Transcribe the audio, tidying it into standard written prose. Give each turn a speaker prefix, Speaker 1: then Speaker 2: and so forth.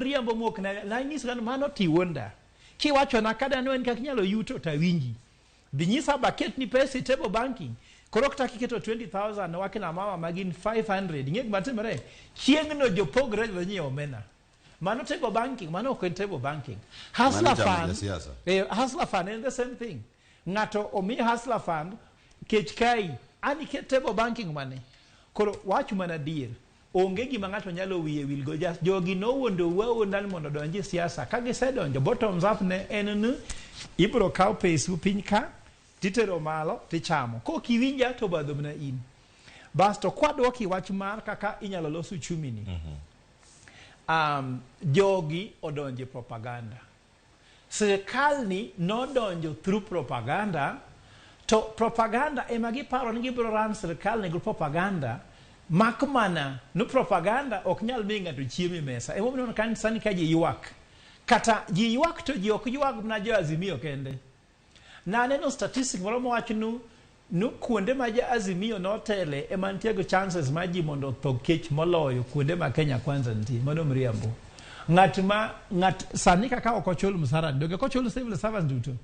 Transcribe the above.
Speaker 1: Riambo mok na nanyisi ni mano tiwuonda. Kiwachona kada no en kaka inyalo yuto to awinji. Dhi nyisa baket ni pesa e table banking. Koro kata kiketo 20,000 wakina mama ma gin 500. Ing'e gima timore? Chieng'no jopogre dhi nyiewo omena. Mano table banking, mano ok en table banking. Hustler
Speaker 2: Mano chamo
Speaker 1: fund,
Speaker 2: jasiasa.
Speaker 1: Hustler fund en the same thing. Ng'ato omi hustler fund, kech kai, an iket table banking mane? Koro wach mana adier. Onge gima ng'ato nyalo wiye wil go. Just jogi nowuondou awuonda ni mondo odonj e siasa. Ka gisedonjo, bottoms up ne en ni ibiro kaw pesu piny ka titero malo tichamo. Kok iwinja to obadho mana in. Basto kwadwoki wach mar kaka inyalo los uchumi ni. Jogi odonjo e propaganda. Sirkal ni nodonjo through propaganda to propaganda ema giparo ni gibiro run sirkal ni gi propaganda mak mana ni propaganda ok nyal miyo ng'ato chiemo e mesa. Emomiyo ineno ka sani ka ji ywak kata ji ywak to ji ok ywag mana jo Azimio kende. Naneno statistic moro mowach nu nu kuonde ma jo Azimio notele ema nitie gi chances mar ji mondo otho kech moloyo kuonde ma Kenya Kwanza nitie. Mano mriambo. Ng'at ma ng'at sani kaka ok ochul msara donge kochul civil servants duto.